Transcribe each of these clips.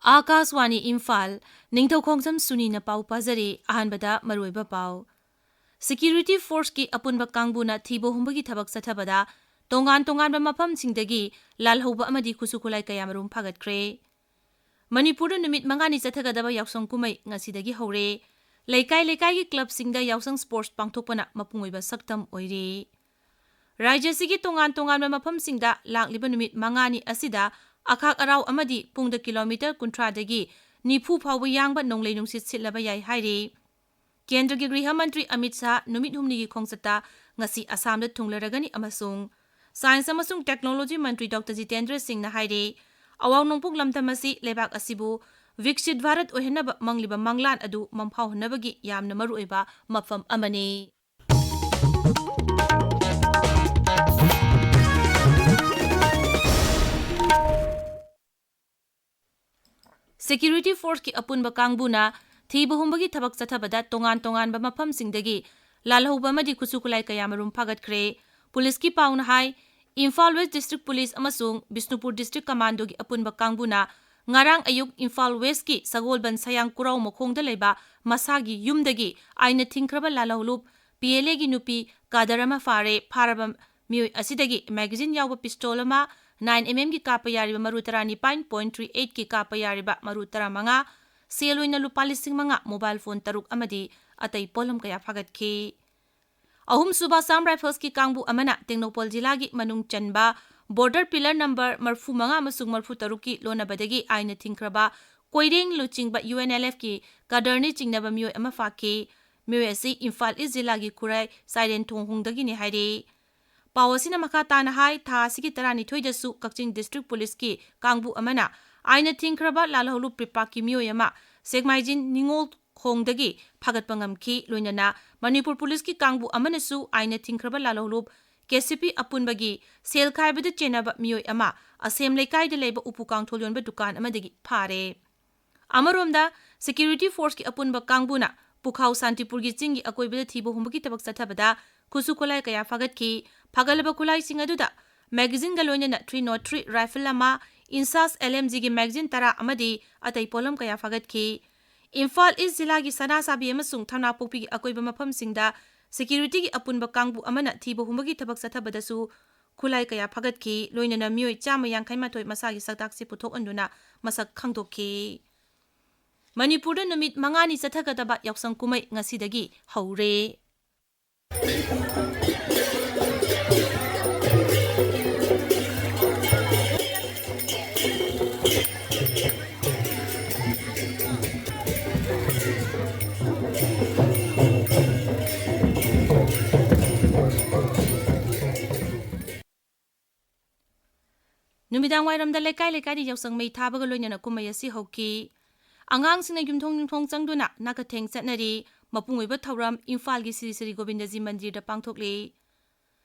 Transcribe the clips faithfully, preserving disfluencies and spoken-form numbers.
ꯑꯥꯀꯥꯁꯋꯥꯅꯤ ꯏꯝꯐꯥꯜ, ꯅꯤꯡꯊꯧꯈꯣꯡꯖꯝ ꯁꯨꯅꯤꯅ ꯄꯥꯎ ꯄꯥꯖꯔꯤ꯫ ꯑꯍꯥꯟꯕꯗ ꯃꯔꯨꯑꯣꯏꯕ ꯄꯥꯎ꯫ Security Forceꯀꯤ ꯑꯄꯨꯟꯕ ꯀꯥꯡꯕꯨꯅ ꯊꯤꯕ ꯍꯨꯝꯕꯒꯤ ꯊꯕꯛ ꯆꯠꯊꯕꯗ ꯇꯣꯉꯥꯟ ꯇꯣꯉꯥꯟꯕ ꯃꯐꯝꯁꯤꯡꯗꯒꯤ ꯂꯥꯜꯍꯧꯕ ꯑꯃꯗꯤ ꯈꯨꯠꯁꯨ ꯈꯨꯠꯂꯥꯏ ꯀꯌꯥꯃꯔꯨꯝ ꯐꯥꯒꯠꯈ꯭ꯔꯦ꯫ ꯃꯅꯤꯄꯨꯔꯗ ꯅꯨꯃꯤꯠ ꯃꯉꯥꯅꯤ ꯆꯠꯊꯒꯗꯕ ꯌꯥꯎꯁꯪ ꯀꯨꯝꯍꯩ ꯉꯁꯤꯗꯒꯤ ꯍꯧꯔꯦ꯫ ꯂꯩꯀꯥꯏ ꯂꯩꯀꯥꯏꯒꯤ clubꯁꯤꯡꯗ ꯌꯥꯎꯁꯪ sports ꯄꯥꯡꯊꯣꯛꯄꯅ ꯃꯄꯨꯡ ꯑꯣꯏꯕ ꯁꯛꯇꯝ ꯑꯣꯏꯔꯤ꯫ ꯔꯥꯖ꯭ꯌꯁꯤꯒꯤ ꯇꯣꯉꯥꯟ ꯇꯣꯉꯥꯟꯕ ꯃꯐꯝꯁꯤꯡꯗ ꯂꯥꯛꯂꯤꯕ ꯅꯨꯃꯤꯠ ꯃꯉꯥꯅꯤ ꯑꯁꯤꯗ ꯑꯈꯥꯛ ꯑꯔꯥꯎ ꯑꯃꯗꯤ ꯄꯨꯡꯗ ꯀꯤꯂꯣꯃꯤꯇꯔ ꯀꯨꯟꯊ꯭ꯔꯥꯗꯒꯤ ꯅꯤꯐꯨ ꯐꯥꯎꯕ ꯌꯥꯡꯕ ꯅꯣꯡꯂꯩ ꯅꯨꯡꯁꯤꯠ ꯁꯤꯠꯂꯕ ꯌꯥꯏ ꯍꯥꯏꯔꯤ꯫ ꯀꯦꯟꯗ꯭ꯔꯒꯤ ꯒ꯭ꯔꯤꯍ ꯃꯟꯇ꯭ꯔꯤ ꯑꯃꯤꯠ ꯁꯥꯍ ꯅꯨꯃꯤꯠ ꯍꯨꯝꯅꯤꯒꯤ ꯈꯣꯡꯆꯠꯇ ꯉꯁꯤ ꯑꯁꯥꯝꯗ ꯊꯨꯡꯂꯔꯒꯅꯤ ꯑꯃꯁꯨꯡ Science ꯑꯃꯁꯨꯡ Technology ꯃꯟꯇ꯭ꯔꯤ ꯗꯣꯛꯇꯔ ꯖꯤꯇꯦꯟꯗ꯭ꯔ ꯁꯤꯡꯅ ꯍꯥꯏꯔꯤ, ꯑꯋꯥꯡ ꯅꯣꯡꯄꯣꯛ ꯂꯝꯗꯝ ꯑꯁꯤ ꯂꯩꯕꯥꯛ ꯑꯁꯤꯕꯨ ꯕꯤꯛꯁꯤꯠ ꯚꯥꯔꯠ ꯑꯣꯏꯍꯟꯅꯕ ꯃꯪꯂꯤꯕ ꯃꯪꯂꯥꯟ ꯑꯗꯨ ꯃꯪꯐꯥꯎꯍꯟꯅꯕꯒꯤ ꯌꯥꯝꯅ ꯃꯔꯨꯑꯣꯏꯕ ꯃꯐꯝ ꯑꯃꯅꯤ꯫ Security Forceꯀꯤ ꯑꯄꯨꯟꯕ ꯀꯥꯡꯕꯨꯅ ꯊꯤꯕ ꯍꯨꯝꯕꯒꯤ ꯊꯕꯛ ꯆꯠꯊꯕꯗ ꯇꯣꯉꯥꯟ ꯇꯣꯉꯥꯟꯕ ꯃꯐꯝꯁꯤꯡꯗꯒꯤ ꯂꯥꯜꯍꯧꯕ ꯑꯃꯗꯤ ꯈꯨꯠꯁꯨ ꯈꯨꯠꯂꯥꯏ ꯀꯌꯥꯃꯔꯨꯝ ꯐꯥꯒꯠꯈ꯭ꯔꯦ꯫ ꯄꯨꯂꯤꯁꯀꯤ ꯄꯥꯎꯅ ꯍꯥꯏ, ꯏꯝꯐꯥꯜ West District Police ꯑꯃꯁꯨꯡ ꯕꯤꯁꯅꯨꯄꯨꯔ District Commandoꯒꯤ ꯑꯄꯨꯟꯕ ꯀꯥꯡꯕꯨꯅ ꯉꯔꯥꯡ ꯑꯌꯨꯛ ꯏꯝꯐꯥꯜ Westꯀꯤ ꯁꯒꯣꯜꯕꯟ ꯁꯌꯥꯡ ꯀꯨꯔꯥꯎ ꯃꯈꯣꯡꯗ ꯂꯩꯕ ꯃꯁꯥꯒꯤ ꯌꯨꯝꯗꯒꯤ ꯑꯥꯏꯟꯅ ꯊꯤꯡꯈ꯭ꯔꯕ ꯂꯥꯜꯍꯧꯂꯨꯞ PLAꯒꯤ ꯅꯨꯄꯤ ꯀꯥꯗꯔ ꯑꯃ ꯐꯥꯔꯦ꯫ ꯐꯥꯔꯕ ꯃꯤꯑꯣꯏ ꯑꯁꯤꯗꯒꯤ magazine ꯌꯥꯎꯕ pistol ꯑꯃ, nine mmꯒꯤ ꯀꯥꯞꯄ ꯌꯥꯔꯤꯕ ꯃꯔꯨ ꯇꯔꯥꯅꯤꯄꯥꯟ point three eightꯀꯤ ꯀꯥꯞꯄ ꯌꯥꯔꯤꯕ ꯃꯔꯨ ꯇꯔꯥꯃꯉꯥ, ꯁꯦꯜ ꯑꯣꯏꯅ ꯂꯨꯄꯥ ꯂꯤꯁꯤꯡ ꯃꯉꯥ, mobile phone ꯇꯔꯨꯛ ꯑꯃꯗꯤ ꯑꯇꯩ ꯄꯣꯠꯂꯝ ꯀꯌꯥ ꯐꯥꯒꯠꯈꯤ꯫ ꯑꯍꯨꯝꯁꯨꯕ Assam Riflesꯀꯤ ꯀꯥꯡꯕꯨ ꯑꯃꯅ ꯇꯦꯡꯅꯧꯄꯜ ꯖꯤꯂꯥꯒꯤ ꯃꯅꯨꯡ ꯆꯟꯕ border pillar number ꯃꯔꯤꯐꯨ ꯃꯉꯥ ꯑꯃꯁꯨꯡ ꯃꯔꯤꯐꯨ ꯇꯔꯨꯛꯀꯤ ꯂꯣꯟꯅꯕꯗꯒꯤ ꯑꯥꯏꯟꯅ ꯊꯤꯡꯈ꯭ꯔꯕ ꯀꯣꯏꯔꯦꯡ ꯂꯨꯆꯤꯡꯕ UNLFꯀꯤ ꯀꯥꯗꯔꯅꯤ ꯆꯤꯡꯅꯕ ꯃꯤꯑꯣꯏ ꯑꯃ ꯐꯥꯈꯤ꯫ ꯃꯤꯑꯣꯏ ꯑꯁꯤ ꯏꯝꯐꯥꯜ East ꯖꯤꯂꯥꯒꯤ ꯈꯨꯔꯥꯏ ꯁꯥꯏꯔꯦꯟ ꯊꯣꯡ ꯍꯣꯡꯗꯒꯤꯅꯤ ꯍꯥꯏꯔꯤ꯫ ꯄꯥꯎ ꯑꯁꯤꯅ ꯃꯈꯥ ꯇꯥꯅ ꯍꯥꯏ, ꯊꯥ ꯑꯁꯤꯒꯤ ꯇꯔꯥꯅꯤꯊꯣꯏꯗꯁꯨ ꯀꯛꯆꯤꯡ District Policeꯀꯤ ꯀꯥꯡꯕꯨ ꯑꯃꯅ ꯑꯥꯏꯟꯅ ꯊꯤꯡꯈ꯭ꯔꯕ ꯂꯥꯜꯍꯧꯂꯨꯞ ꯄ꯭ꯔꯤꯄꯥꯛꯀꯤ ꯃꯤꯑꯣꯏ ꯑꯃ ꯁꯦꯛꯃꯥꯏꯖꯤꯟ ꯅꯤꯉꯣꯜ ꯈꯣꯡꯗꯒꯤ ꯐꯥꯒꯠꯄ ꯉꯝꯈꯤ꯫ ꯂꯣꯏꯅꯅ ꯃꯅꯤꯄꯨꯔ ꯄꯨꯂꯤꯁꯀꯤ ꯀꯥꯡꯕꯨ ꯑꯃꯅꯁꯨ ꯑꯥꯏꯟꯅ ꯊꯤꯡꯈ꯭ꯔꯕ ꯂꯥꯜꯍꯧꯂꯨꯞ KCP ꯑꯄꯨꯟꯕꯒꯤ ꯁꯦꯜ ꯈꯥꯏꯕꯗ ꯆꯦꯟꯅꯕ ꯃꯤꯑꯣꯏ ꯑꯃ ꯑꯁꯦꯝ ꯂꯩꯀꯥꯏꯗ ꯂꯩꯕ ꯎꯄꯨ ꯀꯥꯡꯊꯣꯜ ꯌꯣꯟꯕ ꯗꯨꯀꯥꯟ ꯑꯃꯗꯒꯤ ꯐꯥꯔꯦ꯫ ꯑꯃꯔꯣꯝꯗ, Security Forceꯀꯤ ꯑꯄꯨꯟꯕ ꯀꯥꯡꯕꯨꯅ ꯄꯨꯈꯥꯎ ꯁꯥꯟꯇꯤꯄꯨꯔꯒꯤ ꯆꯤꯡꯒꯤ ꯑꯀꯣꯏꯕꯗ ꯊꯤꯕ ꯍꯨꯝꯕꯒꯤ ꯊꯕꯛ ꯆꯠꯊꯕꯗ ꯈꯨꯠꯁꯨ ꯈꯨꯠꯂꯥꯏ ꯀꯌꯥ ꯐꯥꯒꯠꯈꯤ꯫ ꯐꯥꯒꯠꯂꯕ ꯈꯨꯠꯂꯥꯏꯁꯤꯡ ꯑꯗꯨꯗ magazine ꯒ ꯂꯣꯏꯅꯅ three nought three rifle ꯑꯃ, INSAS LMGꯒꯤ magazine ꯇꯔꯥ ꯑꯃꯗꯤ ꯑꯇꯩ ꯄꯣꯠꯂꯝ ꯀꯌꯥ ꯐꯥꯒꯠꯈꯤ꯫ ꯏꯝꯐꯥꯜ ꯏꯁ ꯖꯤꯂꯥꯒꯤ ꯁꯅꯥꯁꯥꯕꯤ ꯑꯃꯁꯨꯡ ꯊꯝꯅꯥꯄꯣꯛꯄꯤꯒꯤ ꯑꯀꯣꯏꯕ ꯃꯐꯝꯁꯤꯡꯗ securityꯒꯤ ꯑꯄꯨꯟꯕ ꯀꯥꯡꯕꯨ ꯑꯃꯅ ꯊꯤꯕ ꯍꯨꯝꯕꯒꯤ ꯊꯕꯛ ꯆꯠꯊꯕꯗꯁꯨ ꯈꯨꯠꯂꯥꯏ ꯀꯌꯥ ꯐꯥꯒꯠꯈꯤ, ꯂꯣꯏꯅꯅ ꯃꯤꯑꯣꯏ ꯆꯥꯝꯃ ꯌꯥꯡꯈꯩ ꯃꯥꯊꯣꯏ ꯃꯁꯥꯒꯤ ꯁꯛꯇꯥꯛꯁꯤ ꯄꯨꯊꯣꯛꯍꯟꯗꯨꯅ ꯃꯁꯛ ꯈꯪꯗꯣꯛꯈꯤ꯫ ꯃꯅꯤꯄꯨꯔꯗ ꯅꯨꯃꯤꯠ ꯃꯉꯥꯅꯤ ꯆꯠꯊꯒꯗꯕ ꯌꯥꯎꯁꯪ ꯀꯨꯝꯍꯩ ꯉꯁꯤꯗꯒꯤ ꯍꯧꯔꯦ꯫ ꯅꯨꯃꯤꯗꯥꯡ ꯋꯥꯏꯔꯝꯗ ꯂꯩꯀꯥꯏ ꯂꯩꯀꯥꯏꯗ ꯌꯥꯎꯁꯪ ꯃꯩ ꯊꯥꯕꯒ ꯂꯣꯏꯅꯅ ꯀꯨꯝꯍꯩ ꯑꯁꯤ ꯍꯧꯈꯤ꯫ ꯑꯉꯥꯡꯁꯤꯡꯅ ꯌꯨꯝꯊꯣꯡ ꯌꯨꯝꯊꯣꯡ ꯆꯪꯗꯨꯅ ꯅꯥꯀꯊꯦꯡ ꯆꯠꯅꯔꯤ꯫ ꯃꯄꯨꯡ ꯑꯣꯏꯕ ꯊꯧꯔꯝ ꯏꯝꯐꯥꯜꯒꯤ ꯁ꯭ꯔꯤ ꯁ꯭ꯔꯤ ꯒꯣꯕꯤꯟꯗꯖꯤ ꯃꯟꯗꯤꯔꯗ ꯄꯥꯡꯊꯣꯛꯂꯤ꯫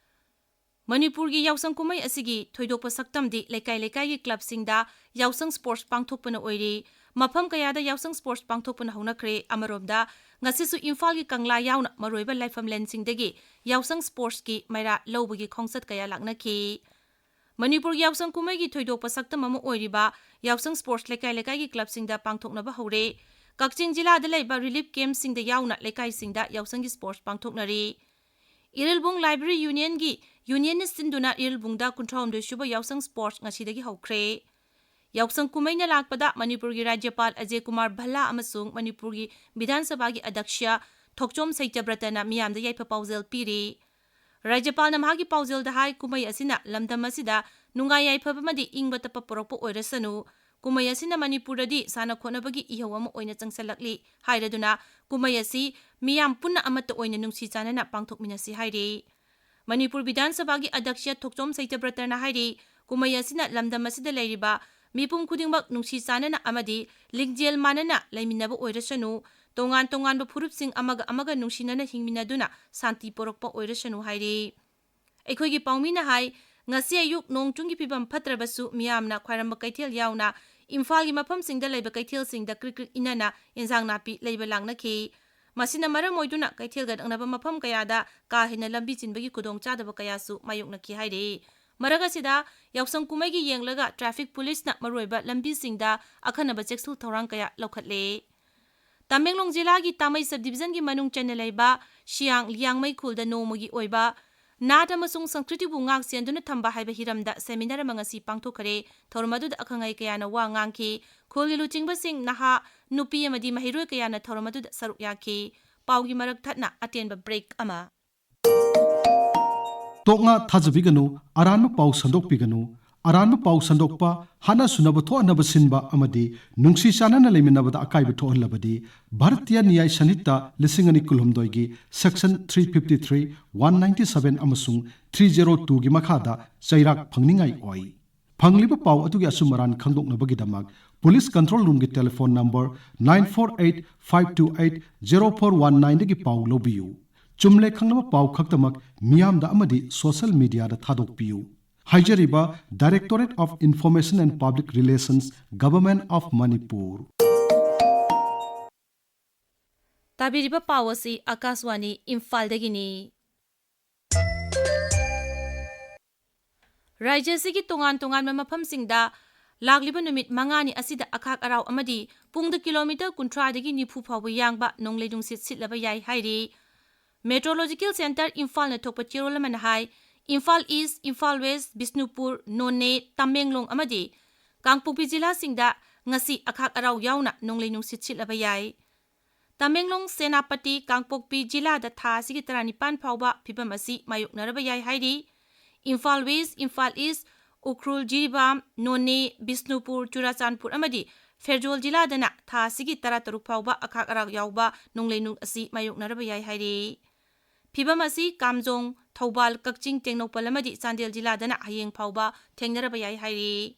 ꯃꯅꯤꯄꯨꯔꯒꯤ ꯌꯥꯎꯁꯪ ꯀꯨꯝꯍꯩ ꯑꯁꯤꯒꯤ ꯊꯣꯏꯗꯣꯛꯄ ꯁꯛꯇꯝꯗꯤ ꯂꯩꯀꯥꯏ ꯂꯩꯀꯥꯏꯒꯤ clubꯁꯤꯡꯗ ꯌꯥꯎꯁꯪ sports ꯄꯥꯡꯊꯣꯛꯄꯅ ꯑꯣꯏꯔꯤ꯫ ꯃꯐꯝ ꯀꯌꯥꯗ ꯌꯥꯎꯁꯪ sports ꯄꯥꯡꯊꯣꯛꯄꯅ ꯍꯧꯅꯈ꯭ꯔꯦ꯫ ꯑꯃꯔꯣꯝꯗ, ꯉꯁꯤꯁꯨ ꯏꯝꯐꯥꯜꯒꯤ ꯀꯪꯂꯥ ꯌꯥꯎꯅ ꯃꯔꯨꯑꯣꯏꯕ ꯂꯥꯏꯐꯝꯂꯦꯟꯁꯤꯡꯗꯒꯤ ꯌꯥꯎꯁꯪ sportsꯀꯤ ꯃꯩꯔꯥ ꯂꯧꯕꯒꯤ ꯈꯣꯡꯆꯠ ꯀꯌꯥ ꯂꯥꯛꯅꯈꯤ꯫ ꯃꯅꯤꯄꯨꯔꯒꯤ ꯌꯥꯎꯁꯪ ꯀꯨꯝꯍꯩꯒꯤ ꯊꯣꯏꯗꯣꯛꯄ ꯁꯛꯇꯝ ꯑꯃ ꯑꯣꯏꯔꯤꯕ ꯌꯥꯎꯁꯪ sports ꯂꯩꯀꯥꯏ ꯂꯩꯀꯥꯏꯒꯤ clubꯁꯤꯡꯗ ꯄꯥꯡꯊꯣꯛꯅꯕ ꯍꯧꯔꯦ꯫ ꯀꯛꯆꯤꯡ ꯖꯤꯂꯥꯗ ꯂꯩꯕ relief campꯁꯤꯡꯗ ꯌꯥꯎꯅ ꯂꯩꯀꯥꯏꯁꯤꯡꯗ ꯌꯥꯎꯁꯪꯒꯤ sports ꯄꯥꯡꯊꯣꯛꯅꯔꯤ꯫ ꯏꯔꯤꯜꯕꯨꯡ Library Unionꯒꯤ unionꯅ ꯁꯤꯟꯗꯨꯅ ꯏꯔꯤꯜꯕꯨꯡꯗ ꯀꯨꯟꯊ꯭ꯔꯥꯍꯨꯝꯗꯣꯏ ꯁꯨꯕ ꯌꯥꯎꯁꯪ sports ꯉꯁꯤꯗꯒꯤ ꯍꯧꯈ꯭ꯔꯦ꯫ ꯌꯥꯎꯁꯪ ꯀꯨꯝꯍꯩꯅ ꯂꯥꯛꯄꯗ ꯃꯅꯤꯄꯨꯔꯒꯤ ꯔꯥꯖ꯭ꯌꯄꯥꯜ ꯑꯖꯌ ꯀꯨꯃꯥꯔ ꯚꯜꯂꯥ ꯑꯃꯁꯨꯡ ꯃꯅꯤꯄꯨꯔꯒꯤ ꯕꯤꯙꯥꯟ ꯁꯚꯥꯒꯤ ꯑꯗ꯭ꯌꯛꯁ ꯊꯣꯛꯆꯣꯝ ꯁꯩꯇ꯭ꯌꯕ꯭ꯔꯇꯅ ꯃꯤꯌꯥꯝꯗ ꯌꯥꯏꯐ ꯄꯥꯎꯖꯦꯜ ꯄꯤꯔꯤ꯫ ꯔꯥꯖ꯭ꯌꯄꯥꯜꯅ ꯃꯍꯥꯛꯀꯤ ꯄꯥꯎꯖꯦꯜꯗ ꯍꯥꯏ, ꯀꯨꯝꯍꯩ ꯑꯁꯤꯅ ꯂꯝꯗꯝ ꯑꯁꯤꯗ ꯅꯨꯡꯉꯥꯏ ꯌꯥꯏꯐꯕ ꯑꯃꯗꯤ ꯏꯪꯕ ꯇꯞꯄ ꯄꯨꯔꯛꯄ ꯑꯣꯏꯔꯁꯅꯨ, ꯀꯨꯝꯍꯩ ꯑꯁꯤꯅ ꯃꯅꯤꯄꯨꯔꯗꯗꯤ ꯁꯥꯟꯅ ꯈꯣꯠꯅꯕꯒꯤ ꯏꯍꯧ ꯑꯃ ꯑꯣꯏꯅ ꯆꯪꯁꯤꯜꯂꯛꯂꯤ ꯍꯥꯏꯔꯗꯨꯅ, ꯀꯨꯝꯍꯩ ꯑꯁꯤ ꯃꯤꯌꯥꯝ ꯄꯨꯟꯅ ꯑꯃꯠꯇ ꯑꯣꯏꯅ ꯅꯨꯡꯁꯤ ꯆꯥꯟꯅꯅ ꯄꯥꯡꯊꯣꯛꯃꯤꯟꯅꯁꯤ ꯍꯥꯏꯔꯤ꯫ ꯃꯅꯤꯄꯨꯔ ꯕꯤꯙꯥꯟ ꯁꯚꯥꯒꯤ ꯑꯗ꯭ꯌꯛꯁ ꯊꯣꯛꯆꯣꯝ ꯁꯩꯇ꯭ꯌꯕ꯭ꯔꯇꯅ ꯍꯥꯏꯔꯤ, ꯀꯨꯝꯍꯩ ꯑꯁꯤꯅ ꯂꯝꯗꯝ ꯑꯁꯤꯗ ꯂꯩꯔꯤꯕ ꯃꯤꯄꯨꯝ ꯈꯨꯗꯤꯡꯃꯛ ꯅꯨꯡꯁꯤ ꯆꯥꯟꯅꯅ ꯑꯃꯗꯤ ꯂꯤꯡꯖꯦꯜ ꯃꯥꯟꯅꯅ ꯂꯩꯃꯤꯟꯅꯕ ꯑꯣꯏꯔꯁꯅꯨ, ꯇꯣꯉꯥꯟ ꯇꯣꯉꯥꯟꯕ ꯐꯨꯔꯨꯞꯁꯤꯡ ꯑꯃꯒ ꯑꯃꯒ ꯅꯨꯡꯁꯤꯅꯅ ꯍꯤꯡꯃꯤꯟꯅꯗꯨꯅ ꯁꯥꯟꯇꯤ ꯄꯨꯔꯛꯄ ꯑꯣꯏꯔꯁꯅꯨ ꯍꯥꯏꯔꯤ꯫ ꯑꯩꯈꯣꯏꯒꯤ ꯄꯥꯎꯃꯤꯅ ꯍꯥꯏ, ꯉꯁꯤ ꯑꯌꯨꯛ ꯅꯣꯡ ꯆꯤꯡꯒꯤ ꯐꯤꯕꯝ ꯐꯠꯇ꯭ꯔꯕꯁꯨ ꯃꯤꯌꯥꯝꯅ ꯈ꯭ꯋꯥꯏꯔꯝꯕ ꯀꯩꯊꯦꯜ ꯌꯥꯎꯅ ꯏꯝꯐꯥꯜꯒꯤ ꯃꯐꯝꯁꯤꯡꯗ ꯂꯩꯕ ꯀꯩꯊꯦꯜꯁꯤꯡꯗ ꯀ꯭ꯔꯤꯛ ꯀ꯭ꯔꯤꯛ ꯏꯟꯅꯅ ꯏꯟꯖꯥꯡ ꯅꯥꯄꯤ ꯂꯩꯕ ꯂꯥꯛꯅꯈꯤ꯫ ꯃꯁꯤꯅ ꯃꯔꯝ ꯑꯣꯏꯗꯨꯅ ꯀꯩꯊꯦꯜꯒ ꯅꯛꯅꯕ ꯃꯐꯝ ꯀꯌꯥꯗ ꯀꯥ ꯍꯦꯟꯅ ꯂꯝꯕꯤ ꯆꯤꯟꯕꯒꯤ ꯈꯨꯗꯣꯡꯆꯥꯗꯕ ꯀꯌꯥꯁꯨ ꯃꯥꯌꯣꯛꯅꯈꯤ ꯍꯥꯏꯔꯤ꯫ ꯃꯔꯛ ꯑꯁꯤꯗ, ꯌꯥꯎꯁꯪ ꯀꯨꯝꯍꯩꯒꯤ ꯌꯦꯡꯂꯒ traffic policeꯅ ꯃꯔꯨꯑꯣꯏꯕ ꯂꯝꯕꯤꯁꯤꯡꯗ ꯑꯈꯟꯅꯕ ꯆꯦꯛꯁꯤꯜ ꯊꯧꯔꯥꯡ ꯀꯌꯥ ꯂꯧꯈꯠꯂꯦ꯫ ꯇꯃꯦꯡꯂꯣꯡ ꯖꯤꯂꯥꯒꯤ ꯇꯥꯃꯩ sub divisionꯒꯤ ꯃꯅꯨꯡ ꯆꯟꯅ ꯂꯩꯕ ꯁꯤꯌꯥꯡ ꯂꯤꯌꯥꯡꯃꯩ ꯈꯨꯜꯗ ꯅꯣꯡꯃꯒꯤ ꯑꯣꯏꯕ ꯅꯥꯠ ꯑꯃꯁꯨꯡ ꯁꯪꯁꯀ꯭ꯔꯤꯇꯤꯕꯨ ꯉꯥꯛ ꯁꯦꯟꯗꯨꯅ ꯊꯝꯕ ꯍꯥꯏꯕ ꯍꯤꯔꯝꯗ seminar ꯑꯃ ꯉꯁꯤ ꯄꯥꯡꯊꯣꯛꯈ꯭ꯔꯦ꯫ ꯊꯧꯔꯝ ꯑꯗꯨꯗ ꯑꯈꯪ ꯑꯍꯩ ꯀꯌꯥꯅ ꯋꯥ ꯉꯥꯡꯈꯤ꯫ ꯈꯨꯜꯒꯤ ꯂꯨꯆꯤꯡꯕꯁꯤꯡ, ꯅꯍꯥ, ꯅꯨꯄꯤ ꯑꯃꯗꯤ ꯃꯍꯩꯔꯣꯏ ꯀꯌꯥꯅ ꯊꯧꯔꯝ ꯑꯗꯨꯗ ꯁꯔꯨꯛ ꯌꯥꯈꯤ꯫ ꯄꯥꯎꯒꯤ ꯃꯔꯛ ꯊꯠꯅ ꯑꯇꯦꯟꯕ break ꯑꯃ꯫ ꯇꯣꯛꯅ ꯊꯥꯖꯕꯤꯒꯅꯨ, ꯑꯔꯥꯟꯕ ꯄꯥꯎ ꯁꯟꯗꯣꯛꯄꯤꯒꯅꯨ꯫ ꯑꯔꯥꯟꯕ ꯄꯥꯎ ꯁꯟꯗꯣꯛꯄ, ꯍꯥꯠꯅ ꯁꯨꯅꯕ ꯊꯣꯛꯍꯟꯅꯕ ꯁꯤꯟꯕ ꯑꯃꯗꯤ ꯅꯨꯡꯁꯤ ꯆꯥꯟꯅꯅ ꯂꯩꯃꯤꯟꯅꯕꯗ ꯑꯀꯥꯏꯕ ꯊꯣꯛꯍꯜꯂꯕꯗꯤ ꯚꯥꯔꯇꯤꯌ ꯅ꯭ꯌꯥꯌ ꯁꯟꯍꯤꯇꯥ ꯂꯤꯁꯤꯡ ꯑꯅꯤ ꯀꯨꯟꯍꯨꯝꯗꯣꯏꯒꯤ section three fifty three, one ninety seven ꯑꯃꯁꯨꯡ three zero twoꯒꯤ ꯃꯈꯥꯗ ꯆꯩꯔꯥꯛ ꯐꯪꯅꯤꯡꯉꯥꯏ ꯑꯣꯏ꯫ ꯐꯪꯂꯤꯕ ꯄꯥꯎ ꯑꯗꯨꯒꯤ ꯑꯆꯨꯝ ꯑꯔꯥꯟ ꯈꯪꯗꯣꯛꯅꯕꯒꯤꯗꯃꯛ Police Control Roomꯒꯤ telephone number nine four eight five two eight zero four one nineꯗꯒꯤ ꯄꯥꯎ ꯂꯧꯕꯤꯌꯨ꯫ ꯆꯨꯝꯂꯦ ꯈꯪꯂꯕ ꯄꯥꯎ ꯈꯛꯇꯃꯛ ꯃꯤꯌꯥꯝꯗ ꯑꯃꯗꯤ social mediaꯗ ꯊꯥꯗꯣꯛꯄꯤꯌꯨ꯫ ꯍꯥꯏꯖꯔꯤꯕ Directorate of Information and Public Relations, Government of Manipur꯫ ꯇꯥꯕꯤꯔꯤꯕ ꯄꯥꯎ ꯑꯁꯤ ꯑꯀꯥꯁꯋꯥꯅꯤ ꯏꯝꯐꯥꯜꯗꯒꯤꯅꯤ꯫ ꯔꯥꯖ꯭ꯌ ꯑꯁꯤꯒꯤ ꯇꯣꯉꯥꯟ ꯇꯣꯉꯥꯟꯕ ꯃꯐꯝꯁꯤꯡꯗ ꯂꯥꯛꯂꯤꯕ ꯅꯨꯃꯤꯠ ꯃꯉꯥꯅꯤ ꯑꯁꯤꯗ ꯑꯈꯥꯛ ꯑꯔꯥꯎ ꯑꯃꯗꯤ ꯄꯨꯡꯗ ꯀꯤꯂꯣꯃꯤꯇꯔ ꯀꯨꯟꯊ꯭ꯔꯥꯗꯒꯤ ꯅꯤꯐꯨ ꯐꯥꯎꯕ ꯌꯥꯡꯕ ꯅꯣꯡꯂꯩ ꯅꯨꯡꯁꯤꯠ ꯁꯤꯠꯂꯕ ꯌꯥꯏ ꯍꯥꯏꯔꯤ꯫ Meteorological Centre ꯏꯝꯐꯥꯜꯅ ꯊꯣꯛꯄ ꯆꯦꯔꯣꯜ ꯑꯃꯅ ꯍꯥꯏ, ꯏꯝꯐꯥꯜ ꯏꯁ꯭ꯠ, ꯏꯝꯐꯥꯜ ꯋꯦꯁ꯭ꯠ, ꯕꯤꯁꯅꯨꯄꯨꯔ, ꯅꯣꯅꯦ, ꯇꯃꯦꯡꯂꯣꯡ ꯑꯃꯗꯤ ꯀꯥꯡꯄꯣꯛꯄꯤ ꯖꯤꯂꯥꯁꯤꯡꯗ ꯉꯁꯤ ꯑꯈꯥꯛ ꯑꯔꯥꯎ ꯌꯥꯎꯅ ꯅꯣꯡꯂꯩ ꯅꯨꯡꯁꯤꯠ ꯁꯤꯠꯂꯕ ꯌꯥꯏ꯫ ꯇꯃꯦꯡꯂꯣꯡ, ꯁꯦꯅꯥꯄꯇꯤ, ꯀꯥꯡꯄꯣꯛꯄꯤ ꯖꯤꯂꯥꯗ ꯊꯥ ꯑꯁꯤꯒꯤ ꯇꯔꯥꯅꯤꯄꯥꯟ ꯐꯥꯎꯕ ꯐꯤꯕꯝ ꯑꯁꯤ ꯃꯥꯌꯣꯛꯅꯔꯕ ꯌꯥꯏ ꯍꯥꯏꯔꯤ꯫ ꯏꯝꯐꯥꯜ ꯋꯦꯁ꯭ꯠ, ꯏꯝꯐꯥꯜ ꯏꯁ꯭ꯠ, ꯎꯈ꯭ꯔꯨꯜ, ꯖꯤꯔꯤꯕꯥꯝ, ꯅꯣꯅꯦ, ꯕꯤꯁꯅꯨꯄꯨꯔ, ꯆꯨꯔꯥꯆꯥꯟꯄꯨꯔ ꯑꯃꯗꯤ ꯐꯦꯔꯖꯣꯜ ꯖꯤꯂꯥꯗꯅ ꯊꯥ ꯑꯁꯤꯒꯤ ꯇꯔꯥꯇꯔꯨꯛ ꯐꯥꯎꯕ ꯑꯈꯥꯛ ꯑꯔꯥꯛ ꯌꯥꯎꯕ ꯅꯣꯡꯂꯩ ꯅꯨꯡ ꯑꯁꯤ ꯃꯥꯌꯣꯛꯅꯔꯕ ꯌꯥꯏ ꯍꯥꯏꯔꯤ꯫ ꯐꯤꯕꯝ ꯑꯁꯤ ꯀꯥꯝꯖꯣꯡ, ꯊꯧꯕꯥꯜ, ꯀꯛꯆꯤꯡ, ꯇꯦꯡꯅꯧꯄꯜ ꯑꯃꯗꯤ ꯆꯥꯟꯗꯦꯜ ꯖꯤꯂꯥꯗꯅ ꯍꯌꯦꯡ ꯐꯥꯎꯕ ꯊꯦꯡꯅꯔꯕ ꯌꯥꯏ ꯍꯥꯏꯔꯤ꯫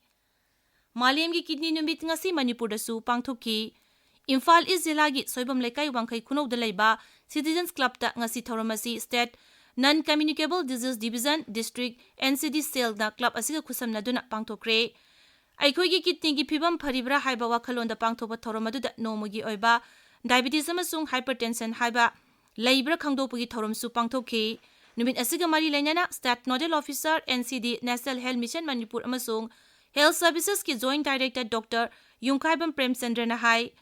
ꯃꯥꯂꯦꯝꯒꯤ ꯀꯤꯗꯅꯤ ꯅꯨꯃꯤꯠ ꯉꯁꯤ ꯃꯅꯤꯄꯨꯔꯗꯁꯨ ꯄꯥꯡꯊꯣꯛꯈꯤ꯫ ꯏꯝꯐꯥꯜ ꯏꯁ꯭ꯠ ꯖꯤꯂꯥꯒꯤ ꯁꯣꯏꯕꯝ ꯂꯩꯀꯥꯏ ꯋꯥꯡꯈꯩ ꯈꯨꯅꯧꯗ ꯂꯩꯕ Citizens Clubꯇ ꯉꯁꯤ ꯊꯧꯔꯝ ꯑꯁꯤ State Non Communicable Disease Division, District NCD Cellꯅ club ꯑꯁꯤꯒ ꯈꯨꯠꯁꯝꯅꯗꯨꯅ ꯄꯥꯡꯊꯣꯛꯈ꯭ꯔꯦ꯫ ꯑꯩꯈꯣꯏꯒꯤ ꯀꯤꯗꯅꯤꯒꯤ ꯐꯤꯕꯝ ꯐꯔꯤꯕ꯭ꯔꯥ ꯍꯥꯏꯕ ꯋꯥꯈꯜꯂꯣꯟꯗ ꯄꯥꯡꯊꯣꯛꯄ ꯊꯧꯔꯝ ꯑꯗꯨꯗ ꯅꯣꯡꯃꯒꯤ ꯑꯣꯏꯕ diabetes ꯑꯃꯁꯨꯡ hypertension ꯍꯥꯏꯕ ꯂꯩꯕ꯭ꯔꯥ ꯈꯪꯗꯣꯛꯄꯒꯤ ꯊꯧꯔꯝꯁꯨ ꯄꯥꯡꯊꯣꯛꯈꯤ꯫ ꯅꯨꯃꯤꯠ ꯑꯁꯤꯒ ꯃꯔꯤ ꯂꯩꯅꯅ State Nodal Officer, N C D, National Health Mission Manipur ꯑꯃꯁꯨꯡ Health Servicesꯀꯤ Joint Director Doctor ꯌꯨꯝꯈꯥꯏꯕꯝ ꯄ꯭ꯔꯦꯝꯆꯟꯗ꯭ꯔꯅ ꯍꯥꯏ,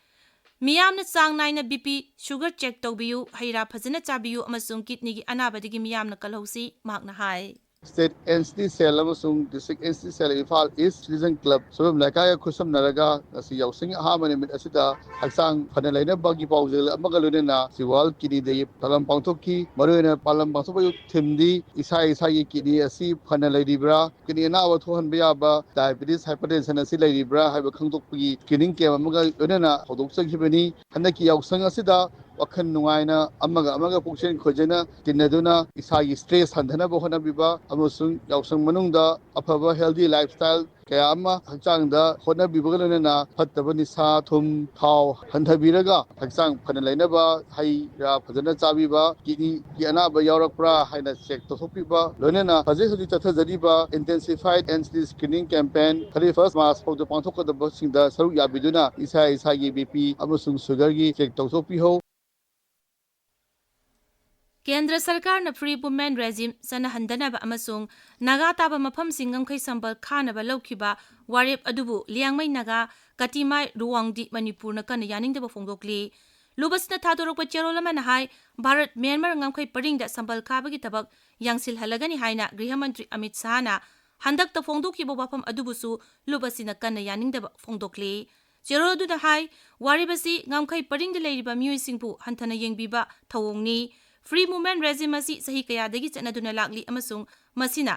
ꯃꯤꯌꯥꯝꯅ ꯆꯥꯡ ꯅꯥꯏꯅ B P, sugar check ꯇꯧꯕꯤꯌꯨ, ꯍꯩ ꯔꯥ ꯐꯖꯅ ꯆꯥꯕꯤꯌꯨ ꯑꯃꯁꯨꯡ kidneyꯒꯤ ꯑꯅꯥꯕꯗꯒꯤ ꯃꯤꯌꯥꯝꯅ ꯀꯜꯍꯧꯁꯤ, ꯃꯍꯥꯛꯅ ꯍꯥꯏ꯫ State N C D cell ꯑꯃꯁꯨꯡ District N C D cell Imphal East citizen club ꯁꯣꯏꯕꯝ ꯂꯩꯀꯥꯏꯒ ꯈꯨꯠꯁꯝꯅꯔꯒ ꯉꯁꯤ ꯌꯥꯎꯁꯪꯒꯤ ꯑꯍꯥꯟꯕ ꯅꯨꯃꯤꯠ ꯑꯁꯤꯗ ꯍꯛꯆꯥꯡ ꯐꯅ ꯂꯩꯅꯕꯒꯤ ꯄꯥꯎꯖꯦꯜ ꯑꯃꯒ ꯂꯣꯏꯅꯅ ꯁꯤ ꯋꯥꯔꯜ ꯀꯤꯗꯅꯤ ꯗꯦꯒꯤ ꯊꯧꯔꯝ ꯄꯥꯡꯊꯣꯛꯈꯤ꯫ ꯃꯔꯨꯑꯣꯏꯅ ꯄꯥꯂꯟ ꯄꯥꯡꯊꯣꯛꯄꯒꯤ ꯊꯤꯝꯗꯤ ꯏꯁꯥ ꯏꯁꯥꯒꯤ ꯀꯤꯗꯅꯤ ꯑꯁꯤ ꯐꯅ ꯂꯩꯔꯤꯕ꯭ꯔꯥ, ꯀꯤꯗꯅꯤ ꯑꯅꯥꯕ ꯊꯣꯛꯍꯟꯕ ꯌꯥꯕ diabetes, hypertension ꯑꯁꯤ ꯂꯩꯔꯤꯕ꯭ꯔꯥ ꯍꯥꯏꯕ ꯈꯪꯗꯣꯛꯄꯒꯤ screening camp ꯑꯃꯒ ꯂꯣꯏꯅꯅ ꯍꯧꯗꯣꯛꯆꯈꯤꯕꯅꯤ꯫ ꯍꯟꯗꯛꯀꯤ ꯌꯥꯎꯁꯪ ꯑꯁꯤꯗ ꯋꯥꯈꯜ ꯅꯨꯡꯉꯥꯏꯅ ꯑꯃꯒ ꯑꯃꯒ ꯄꯨꯛꯆꯦꯜ ꯈꯣꯏꯖꯅ ꯇꯤꯟꯅꯗꯨꯅ ꯏꯁꯥꯒꯤ stress ꯍꯟꯊꯅꯕ ꯍꯣꯠꯅꯕꯤꯕ ꯑꯃꯁꯨꯡ ꯌꯥꯎꯁꯪ ꯃꯅꯨꯡꯗ ꯑꯐꯕ healthy lifestyle ꯀꯌꯥ ꯑꯃ ꯍꯛꯆꯥꯡꯗ ꯍꯣꯠꯅꯕꯤꯕꯒ ꯂꯣꯏꯅꯅ ꯐꯠꯇꯕ ꯅꯤꯁꯥ, ꯊꯨꯝ, ꯊꯥꯎ ꯍꯟꯊꯕꯤꯔꯒ ꯍꯛꯆꯥꯡ ꯐꯅ ꯂꯩꯅꯕ ꯍꯩ ꯔꯥ ꯐꯖꯅ ꯆꯥꯕꯤꯕ, ꯀꯤꯗꯅꯤꯒꯤ ꯑꯅꯥꯕ ꯌꯥꯎꯔꯛꯄ꯭ꯔꯥ ꯍꯥꯏꯅ check ꯇꯧꯊꯣꯛꯄꯤꯕ, ꯂꯣꯏꯅꯅ ꯍꯧꯖꯤꯛ ꯍꯧꯖꯤꯛ ꯆꯠꯊꯖꯔꯤꯕ Intensified N C D screening campaign thirty first March ꯐꯥꯎꯗ ꯄꯥꯡꯊꯣꯛꯀꯗꯕꯁꯤꯡꯗ ꯁꯔꯨꯛ ꯌꯥꯕꯤꯗꯨꯅ ꯏꯁꯥ ꯏꯁꯥꯒꯤ B P ꯑꯃꯁꯨꯡ sugarꯒꯤ check ꯇꯧꯊꯣꯛꯄꯤꯍꯧ꯫ ꯀꯦꯟꯗ꯭ꯔ ꯁꯔꯀꯥꯔꯅ Free Movement Regime ꯆꯠꯅꯍꯟꯗꯅꯕ ꯑꯃꯁꯨꯡ ꯅꯥꯒꯥ ꯇꯥꯕ ꯃꯐꯝꯁꯤꯡ ꯉꯝꯈꯩ ꯁꯝꯕꯜ ꯈꯥꯅꯕ ꯂꯧꯈꯤꯕ ꯋꯥꯔꯦꯞ ꯑꯗꯨꯕꯨ ꯂꯤꯌꯥꯡꯃꯩ ꯅꯥꯒꯥ ꯀꯇꯤꯃꯥꯏ ꯔꯨꯋꯥꯡꯗꯤ ꯃꯅꯤꯄꯨꯔꯅ ꯀꯟꯅ ꯌꯥꯅꯤꯡꯗꯕ ꯐꯣꯡꯗꯣꯛꯂꯤ꯫ ꯂꯨꯕꯁꯤꯅ ꯊꯥꯗꯣꯔꯛꯄ ꯆꯦꯔꯣꯜ ꯑꯃꯅ ꯍꯥꯏ, ꯚꯥꯔꯠ ꯃ꯭ꯌꯥꯟꯃꯥꯔ ꯉꯝꯈꯩ ꯄꯔꯤꯡꯗ ꯁꯝꯕꯜ ꯈꯥꯕꯒꯤ ꯊꯕꯛ ꯌꯥꯡꯁꯤꯜꯍꯜꯂꯒꯅꯤ ꯍꯥꯏꯅ ꯒ꯭ꯔꯤꯍ ꯃꯟꯇ꯭ꯔꯤ ꯑꯃꯤꯠ ꯁꯍꯥꯅ ꯍꯟꯗꯛꯇ ꯐꯣꯡꯗꯣꯛꯈꯤꯕ ꯋꯥꯐꯝ ꯑꯗꯨꯕꯨꯁꯨ ꯂꯨꯕꯁꯤꯅ ꯀꯟꯅ ꯌꯥꯅꯤꯡꯗꯕ ꯐꯣꯡꯗꯣꯛꯂꯤ꯫ ꯆꯦꯔꯣꯜ ꯑꯗꯨꯗ ꯍꯥꯏ, ꯋꯥꯔꯦꯞ ꯑꯁꯤ ꯉꯝꯈꯩ ꯄꯔꯤꯡꯗ ꯂꯩꯔꯤꯕ ꯃꯤꯑꯣꯏꯁꯤꯡꯕꯨ ꯍꯟꯊꯅ ꯌꯦꯡꯕꯤꯕ ꯊꯧꯑꯣꯡꯅꯤ꯫ Free Movement Regime ꯑꯁꯤ ꯆꯍꯤ ꯀꯌꯥꯗꯒꯤ ꯆꯠꯅꯗꯨꯅ ꯂꯥꯛꯂꯤ ꯑꯃꯁꯨꯡ ꯃꯁꯤꯅ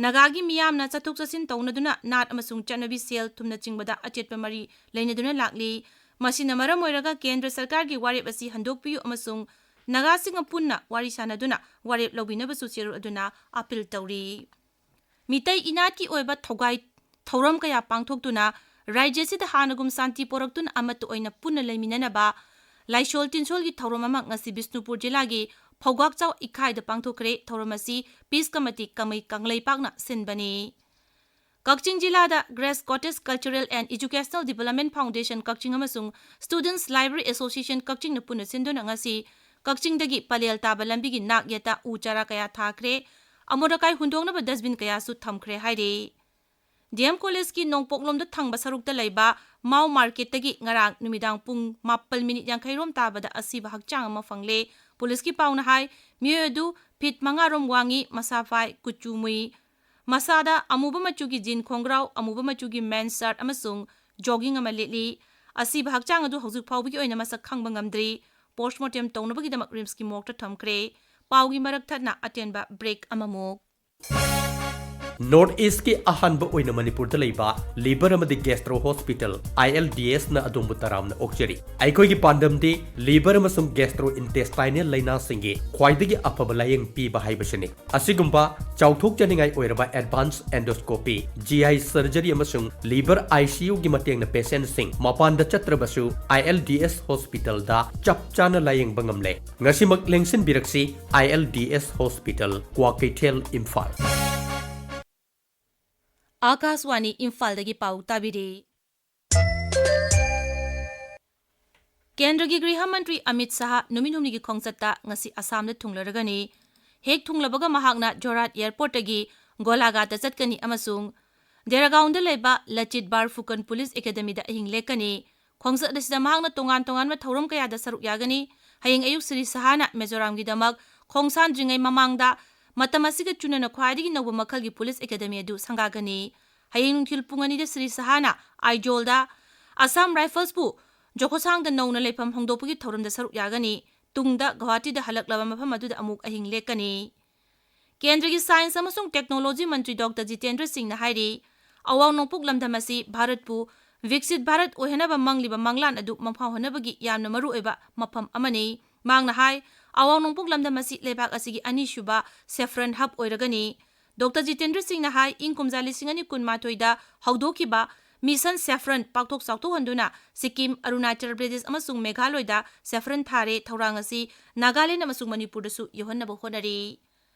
ꯅꯥꯒꯥꯒꯤ ꯃꯤꯌꯥꯝꯅ ꯆꯠꯊꯣꯛ ꯆꯠꯁꯤꯟ ꯇꯧꯅꯗꯨꯅ ꯅꯥꯠ ꯑꯃꯁꯨꯡ ꯆꯠꯅꯕꯤ, ꯁꯦꯜ ꯊꯨꯝꯅꯆꯤꯡꯕꯗ ꯑꯆꯦꯠꯄ ꯃꯔꯤ ꯂꯩꯅꯗꯨꯅ ꯂꯥꯛꯂꯤ꯫ ꯃꯁꯤꯅ ꯃꯔꯝ ꯑꯣꯏꯔꯒ ꯀꯦꯟꯗ꯭ꯔ ꯁꯔꯀꯥꯔꯒꯤ ꯋꯥꯔꯦꯞ ꯑꯁꯤ ꯍꯟꯗꯣꯛꯄꯤꯌꯨ ꯑꯃꯁꯨꯡ ꯅꯥꯒꯥꯁꯤꯡꯒ ꯄꯨꯟꯅ ꯋꯥꯔꯤ ꯁꯥꯅꯗꯨꯅ ꯋꯥꯔꯦꯞ ꯂꯧꯕꯤꯅꯕꯁꯨ ꯆꯦꯔꯣꯜ ꯑꯗꯨꯅ ꯑꯥꯄꯤꯜ ꯇꯧꯔꯤ꯫ ꯃꯤꯇꯩ ꯏꯅꯥꯠꯀꯤ ꯑꯣꯏꯕ ꯊꯧꯒꯥꯏ ꯊꯧꯔꯝ ꯀꯌꯥ ꯄꯥꯡꯊꯣꯛꯇꯨꯅ ꯔꯥꯖ꯭ꯌ ꯑꯁꯤꯗ ꯍꯥꯟꯅꯒꯨꯝ ꯁꯥꯟꯇꯤ ꯄꯣꯔꯛꯇꯨꯅ ꯑꯃꯠꯇ ꯑꯣꯏꯅ ꯄꯨꯟꯅ ꯂꯩꯃꯤꯟꯅꯅꯕ ꯂꯥꯏꯁꯣꯜ ꯇꯤꯟꯁꯣꯜꯒꯤ ꯊꯧꯔꯝ ꯑꯃ ꯉꯁꯤ ꯕꯤꯁꯅꯨꯄꯨꯔ ꯖꯤꯂꯥꯒꯤ ꯐꯧꯒꯥꯛꯆꯥꯎ ꯏꯀꯥꯏꯗ ꯄꯥꯡꯊꯣꯛꯈ꯭ꯔꯦ꯫ ꯊꯧꯔꯝ ꯑꯁꯤ Peace Committee ꯀꯪꯂꯩꯄꯥꯛꯅ ꯁꯤꯟꯕꯅꯤ꯫ ꯀꯛꯆꯤꯡ ꯖꯤꯂꯥꯗ Grace Cottage Cultural and Educational Development Foundation ꯀꯛꯆꯤꯡ ꯑꯃꯁꯨꯡ Students Library Association ꯀꯛꯆꯤꯡꯅ ꯄꯨꯟꯅ ꯁꯤꯟꯗꯨꯅ ꯉꯁꯤ ꯀꯛꯆꯤꯡꯗꯒꯤ ꯄꯂꯦꯜ ꯇꯥꯕ ꯂꯝꯕꯤꯒꯤ ꯅꯥꯛ ꯌꯦꯠꯇ ꯎ ꯆꯥꯔꯥ ꯀꯌꯥ ꯊꯥꯈ꯭ꯔꯦ꯫ ꯑꯃꯣꯠ ꯑꯀꯥꯏ ꯍꯨꯟꯗꯣꯛꯅꯕ dustbin ꯀꯌꯥꯁꯨ ꯊꯝꯈ꯭ꯔꯦ ꯍꯥꯏꯔꯤ꯫ ꯗꯤ ꯑꯦꯝ ꯀꯣꯂꯦꯖꯀꯤ ꯅꯣꯡꯄꯣꯛꯂꯣꯝꯗ ꯊꯪꯕ ꯁꯔꯨꯛꯇ ꯂꯩꯕ ꯃꯥꯎ ꯃꯥꯔꯀꯦꯠꯇꯒꯤ ꯉꯔꯥꯡ ꯅꯨꯃꯤꯗꯥꯡ ꯄꯨꯡ ꯃꯥꯄꯜ ꯃꯤꯅꯤꯠ ꯌꯥꯡꯈꯩ ꯔꯣꯝ ꯇꯥꯕꯗ ꯑꯁꯤꯕ ꯍꯛꯆꯥꯡ ꯑꯃ ꯐꯪꯂꯦ꯫ ꯄꯨꯂꯤꯁꯀꯤ ꯄꯥꯎꯅ ꯍꯥꯏ, ꯃꯤꯑꯣꯏ ꯑꯗꯨ ꯐꯤꯠ ꯃꯉꯥ ꯔꯣꯝ ꯋꯥꯡꯉꯤ, ꯃꯁꯥ ꯐꯥꯏ, ꯀꯨꯆꯨ ꯃꯨꯏ꯫ ꯃꯁꯥꯗ ꯑꯃꯨꯕ ꯃꯆꯨꯒꯤ ꯖꯤꯟ ꯈꯣꯡꯒ꯭ꯔꯥꯎ, ꯑꯃꯨꯕ ꯃꯆꯨꯒꯤ ꯃꯦꯟꯁ ꯁꯔꯠ ꯑꯃꯁꯨꯡ ꯖꯣꯒꯤꯡ ꯑꯃ ꯂꯤꯠꯂꯤ꯫ ꯑꯁꯤꯕ ꯍꯛꯆꯥꯡ ꯑꯗꯨ ꯍꯧꯖꯤꯛ ꯐꯥꯎꯕꯒꯤ ꯑꯣꯏꯅ ꯃꯁꯛ ꯈꯪꯕ ꯉꯝꯗ꯭ꯔꯤ꯫ ꯄꯣꯁꯠꯃꯣꯔꯇꯦꯝ ꯇꯧꯅꯕꯒꯤꯗꯃꯛ ꯔꯤꯝꯁꯀꯤ ꯃꯣꯔꯒꯇ ꯊꯝꯈ꯭ꯔꯦ꯫ ꯄꯥꯎꯒꯤ ꯃꯔꯛ ꯊꯠꯅ ꯑꯇꯦꯟꯕ ꯕ꯭ꯔꯦꯛ ꯑꯃꯃꯨꯛ꯫ ꯅꯣꯔꯠ ꯏꯁ꯭ꯠꯀꯤ ꯑꯍꯥꯟꯕ ꯑꯣꯏꯅ ꯃꯅꯤꯄꯨꯔꯗ ꯂꯩꯕ ꯂꯤꯚꯔ ꯑꯃꯗꯤ ꯒꯦꯁꯇ꯭ꯔꯣ ꯍꯣꯁꯄꯤꯇꯥꯜ, ꯑꯥꯏ ꯑꯦꯜ ꯗꯤ ꯑꯦꯁꯅ ꯑꯗꯣꯝꯕꯨ ꯇꯔꯥꯝꯅ ꯑꯣꯛꯆꯔꯤ꯫ ꯑꯩꯈꯣꯏꯒꯤ ꯄꯥꯟꯗꯝꯗꯤ ꯂꯤꯚꯔ ꯑꯃꯁꯨꯡ ꯒꯦꯁꯇ꯭ꯔꯣ ꯏꯟꯇꯦꯁꯇꯥꯏꯅꯦꯜ ꯂꯥꯏꯅꯥꯁꯤꯡꯒꯤ ꯈ꯭ꯋꯥꯏꯗꯒꯤ ꯑꯐꯕ ꯂꯥꯌꯦꯡ ꯄꯤꯕ ꯍꯥꯏꯕꯁꯤꯅꯤ꯫ ꯑꯁꯤꯒꯨꯝꯕ ꯆꯥꯎꯊꯣꯛꯆꯅꯤꯡꯉꯥꯏ ꯑꯣꯏꯔꯕ ꯑꯦꯗꯚꯥꯟꯁ ꯑꯦꯟꯗꯣꯁꯀꯣꯄꯤ, ꯖꯤ ꯑꯥꯏ ꯁꯔꯖꯔꯤ ꯑꯃꯁꯨꯡ ꯂꯤꯚꯔ ꯑꯥꯏ ꯁꯤ ꯌꯨꯒꯤ ꯃꯇꯦꯡꯅ ꯄꯦꯁꯦꯟꯠꯁꯤꯡ ꯃꯄꯥꯟꯗ ꯆꯠꯇ꯭ꯔꯕꯁꯨ ꯑꯥꯏ ꯑꯦꯜ ꯗꯤ ꯑꯦꯁ ꯍꯣꯁꯄꯤꯇꯥꯜꯗ ꯆꯞ ꯆꯥꯅ ꯂꯥꯌꯦꯡꯕ ꯉꯝꯂꯦ꯫ ꯉꯁꯤꯃꯛ ꯂꯦꯡꯁꯤꯟꯕꯤꯔꯛꯁꯤ, I L D S hospital, Kwakeithel, Imphal. ꯑꯥꯀꯥꯁꯋꯥꯅꯤ ꯏꯝꯐꯥꯜꯗꯒꯤ ꯄꯥꯎ ꯇꯥꯕꯤꯔꯤ꯫ ꯀꯦꯟꯗ꯭ꯔꯒꯤ ꯒ꯭ꯔꯤꯍ ꯃꯟꯇ꯭ꯔꯤ ꯑꯃꯤꯠ ꯁꯥꯍ ꯅꯨꯃꯤꯠ ꯍꯨꯝꯅꯤꯒꯤ ꯈꯣꯡꯆꯠꯇ ꯉꯁꯤ ꯑꯁꯥꯝꯗ ꯊꯨꯡꯂꯔꯒꯅꯤ꯫ ꯍꯦꯛ ꯊꯨꯡꯂꯕꯒ ꯃꯍꯥꯛꯅ ꯖꯣꯔꯍꯥꯠ ꯑꯦꯌꯔꯄꯣꯔꯠꯇꯒꯤ ꯒꯣꯂꯥꯘꯥꯠꯇ ꯆꯠꯀꯅꯤ ꯑꯃꯁꯨꯡ ꯗꯦꯔꯥꯒꯥꯎꯟꯗ ꯂꯩꯕ ꯂꯆꯤꯠ ꯕꯥꯔꯐꯨꯀꯟ ꯄꯨꯂꯤꯁ ꯑꯦꯀꯥꯗꯃꯤꯗ ꯑꯍꯤꯡ ꯂꯦꯛꯀꯅꯤ꯫ ꯈꯣꯡꯆꯠ ꯑꯁꯤꯗ ꯃꯍꯥꯛꯅ ꯇꯣꯉꯥꯟ ꯇꯣꯉꯥꯟꯕ ꯊꯧꯔꯝ ꯀꯌꯥꯗ ꯁꯔꯨꯛ ꯌꯥꯒꯅꯤ꯫ ꯍꯌꯦꯡ ꯑꯌꯨꯛ ꯁ꯭ꯔꯤ ꯁꯍꯥꯅ ꯃꯤꯖꯣꯔꯥꯝꯒꯤꯗꯃꯛ ꯈꯣꯡꯁꯥꯟꯗ꯭ꯔꯤꯉꯩ ꯃꯃꯥꯡꯗ ꯃꯇꯝ ꯑꯁꯤꯒ ꯆꯨꯅꯅ ꯈ꯭ꯋꯥꯏꯗꯒꯤ ꯅꯧꯕ ꯃꯈꯜꯒꯤ ꯄꯨꯂꯤꯁ ꯑꯦꯀꯥꯗꯃꯤ ꯑꯗꯨ ꯁꯪꯒꯥꯒꯅꯤ꯫ ꯍꯌꯦꯡ ꯅꯨꯡꯊꯤꯜ ꯄꯨꯡ ꯑꯅꯤꯗ ꯁ꯭ꯔꯤ ꯁꯍꯥꯅ ꯑꯥꯏꯖꯣꯜꯗ ꯑꯁꯥꯝ ꯔꯥꯏꯐꯜꯁꯄꯨ ꯖꯣꯈꯣꯁꯥꯡꯗ ꯅꯧꯅ ꯂꯩꯐꯝ ꯍꯣꯡꯗꯣꯛꯄꯒꯤ ꯊꯧꯔꯝꯗ ꯁꯔꯨꯛ ꯌꯥꯒꯅꯤ꯫ ꯇꯨꯡꯗ ꯒꯧꯍꯥꯇꯤꯗ ꯍꯜꯂꯛꯂꯕ ꯃꯐꯝ ꯑꯗꯨꯗ ꯑꯃꯨꯛ ꯑꯍꯤꯡ ꯂꯦꯛꯀꯅꯤ꯫ ꯀꯦꯟꯗ꯭ꯔꯒꯤ ꯁꯥꯏꯟꯁ ꯑꯃꯁꯨꯡ ꯇꯦꯛꯅꯣꯂꯣꯖꯤ ꯃꯟꯇ꯭ꯔꯤ ꯗꯣꯛꯇꯔ ꯖꯤꯇꯦꯟꯗ꯭ꯔ ꯁꯤꯡꯅ ꯍꯥꯏꯔꯤ, ꯑꯋꯥꯡ ꯅꯣꯡꯄꯣꯛ ꯂꯝꯗꯝ ꯑꯁꯤ ꯚꯥꯔꯠꯄꯨ ꯚꯤꯛꯁꯤꯠ ꯚꯥꯔꯠ ꯑꯣꯏꯍꯟꯅꯕ ꯃꯪꯂꯤꯕ ꯃꯪꯂꯥꯟ ꯑꯗꯨ ꯃꯪꯐꯥꯎꯍꯟꯅꯕꯒꯤ ꯌꯥꯝꯅ ꯃꯔꯨꯑꯣꯏꯕ ꯃꯐꯝ ꯑꯃꯅꯤ꯫ ꯃꯍꯥꯛꯅ ꯍꯥꯏ, ꯑꯋꯥꯡ ꯅꯣꯡꯄꯣꯛ ꯂꯝꯗꯝ ꯑꯁꯤ ꯂꯩꯕꯥꯛ ꯑꯁꯤꯒꯤ ꯑꯅꯤꯁꯨꯕ saffron hub ꯑꯣꯏꯔꯒꯅꯤ꯫ ꯗꯣꯛꯇꯔ ꯖꯤꯇꯦꯟꯗ꯭ꯔ ꯁꯤꯡꯅ ꯍꯥꯏ, ꯏꯪ ꯀꯨꯝꯖꯥ ꯂꯤꯁꯤꯡ ꯑꯅꯤ ꯀꯨꯟꯃꯥꯊꯣꯏꯗ ꯍꯧꯗꯣꯛꯈꯤꯕ ꯃꯤꯁꯟ saffron ꯄꯥꯛꯊꯣꯛ ꯆꯥꯎꯊꯣꯛꯍꯟꯗꯨꯅ ꯁꯤꯛꯀꯤꯝ, ꯑꯔꯨꯅꯥꯆꯜ ꯄ꯭ꯔꯗꯦꯁ ꯑꯃꯁꯨꯡ ꯃꯦꯘꯥꯂꯣꯏꯗ saffron ꯊꯥꯔꯦ꯫ ꯊꯧꯔꯥꯡ ꯑꯁꯤ ꯅꯥꯒꯥꯂꯦꯟ ꯑꯃꯁꯨꯡ ꯃꯅꯤꯄꯨꯔꯗꯁꯨ ꯌꯧꯍꯟꯅꯕ ꯍꯣꯠꯅꯔꯤ꯫